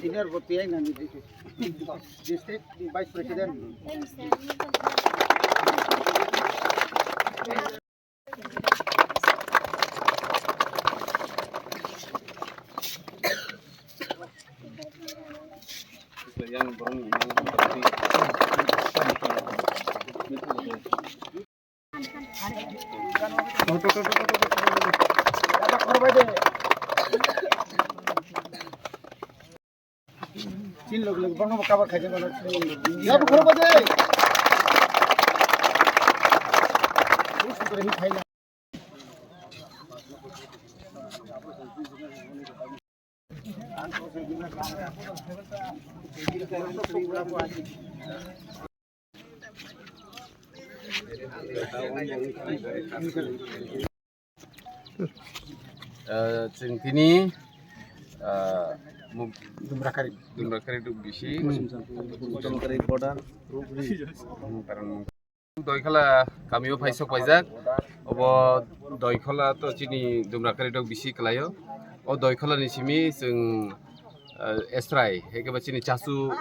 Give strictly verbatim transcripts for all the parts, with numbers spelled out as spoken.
Senior bo tiyai nani district vice president. Chin log log bono cover khai jano. Ya, bukhara bade. Ah, chwng tini, ah, mu-, Dumrakari. Dumrakari duk bisi. Dumrakari border. Doikhola kamio phai sok paijak. Obo Doikhola to chini Dumrakari dok bisi kwlaio. O Doikhola ni simi chwng, eh, Esrai, hwnkhe ba chini Chachu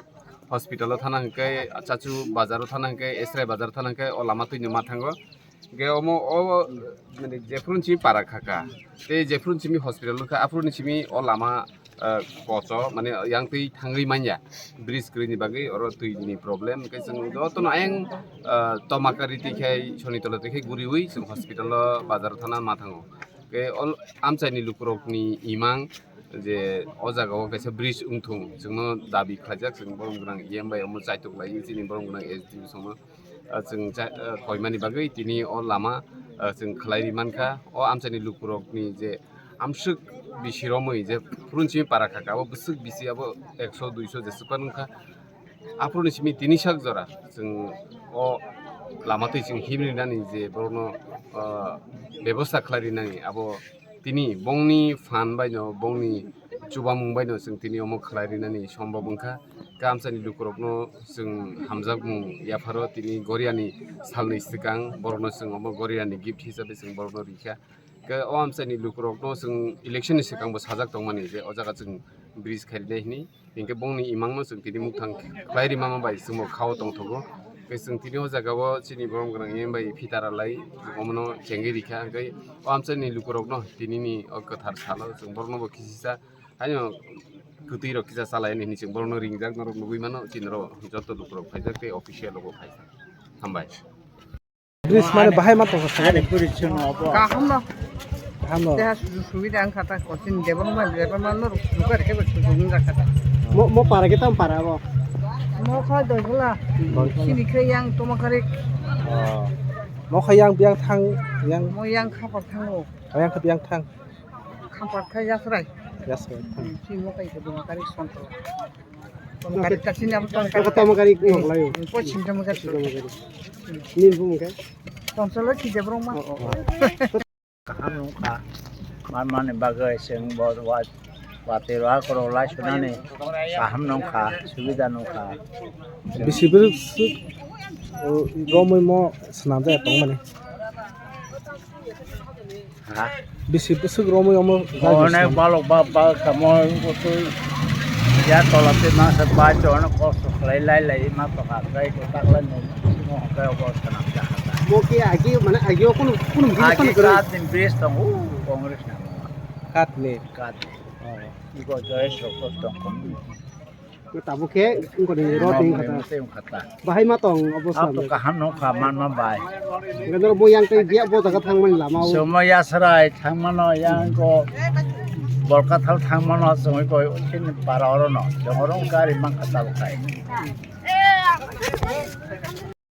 hospital o thana hwnkhe, Chachu bazar o thana hwnkhe, Esrai bazar o thana hwnkhe o lama twino ma thango. Hwnkhe omo o, mane, jephuru ni simi para khaka, tei jephuru ni simi hospital wngkha, aphuru ni simi o lama ah, kocho, mane, yang twi thangwi manya, bridge kwrwini bagwi oro twini problem, hwnkhe chwng jotono ayang, ah, Tomakari twi khai, Sonitola twi khai guriwi chwng hospital o, bazar thana ma thango. Hwnkhe ol-, amchaini lukurokni imang je o jaga o kaisa bridge wngthung, chwngno dabi khlaijak, chwng borom gwnang E M bai omo chaitok laiwi chini borom gwnang S D O songno. Ah, chwng cha-, ah, koimani bagwi tini o lama, ah, chwng khlai ri mankha. O amchaini lukurokni je amswk bisi romwi je phurun simi para khaka, abo bwswk bisi abo ekso duiso jeswk phano wngkha. Aphuruni simi tini sak jora chwng o lama twi chwng himri nani je borokno, ah, bebosta khlai rinani abo. Tini bongni phan baino, bongni chubamung baino chwng tini omo khlai rinani sombab wngkha. Khe amchaini lukurokno chwng hamjakmung yapharo tini Goriani salni swkang borokno chwng omo Goriani gift hisabe chwng borokno rikha. Khe o amchaini lukurokno chwng election ni swkang bo sajak tongmani je o jaga chwng bridge khairina hini. Hinkhe bongni imangno chwng tini mukthang khlai rimama bai chwngbo khao tongthogo. Tei chwng tini o jaga o chini borom gwnang M M bai phitara lai omono chengwi rikha. Hwnkhe o amchaini lukurokno tinini o kwthar salo chwng borokno bo kisisa haino kwtwi rok kisa chalai hini chwng borokno ringjak norok nugwi mano chini oro joto lukurok phaijak tei official rokbo phaijak. Hambai. Bridge mane bahai ma tongkha saga de. Bridge no abo. Kaham no. Kaham no. Deha sujuk subida wngkha ta kochini Debbarma, Debbarma no rukar khe sujuk wngkha ta. Mo, mo para khe tam para abo. Mo kha Doikhola. Doikhola. Sini khe yang Tomakari. Oh. Mo kha yang biang thang yang. Mo yang khapar thango. Oh, yang khe biang thang. Khampar khe Yasrai. Yasrai. Hmm, sini mo kha Domakari Sontola. Tomakari ta sini abo Tomakari. Tomakari ta. Tomakari ko layo. Pochim Tomakari. Pochim Tomakari. Nini bumung khe? Tonsolo Khija Borongma. Oh, oh, oh. Kaham nungkha. Manmani bagwi chwng bo wa-, watwi rohor kwrwk lai sunani kaham nungkha, subida nungkha. Bisi bwrwk swk, o, romwi mo swnamjak tongmani. Ha? Bisi bwswk romwi omo jai Onek bwswk. Balok ba, ba kamo twi ya tola twi masa ba chono kosto khlai lai lai ma to ha gai ko tak lai no mo ha gai obo sana ja ha. Mo ke agi mane agi o kunu kunu bini Agi sana kare. Kat ni base tong u Congress na. Kat ni. Kat ni. Oh. Iko joy sokot tong kong. Tabuk khe wngkha ni rot wngkha ta. Tei wngkha ta. Bahai ma tong obo Abo to swnam. Kaham no kha manma bai. Gador bo yang tei biya bo jaga thangmani lama o. Somo Yasrai thangmano yang ko Bolkathal thangmano songwi koi chini para oro no. Jongorong gari mang kha tabuk khai.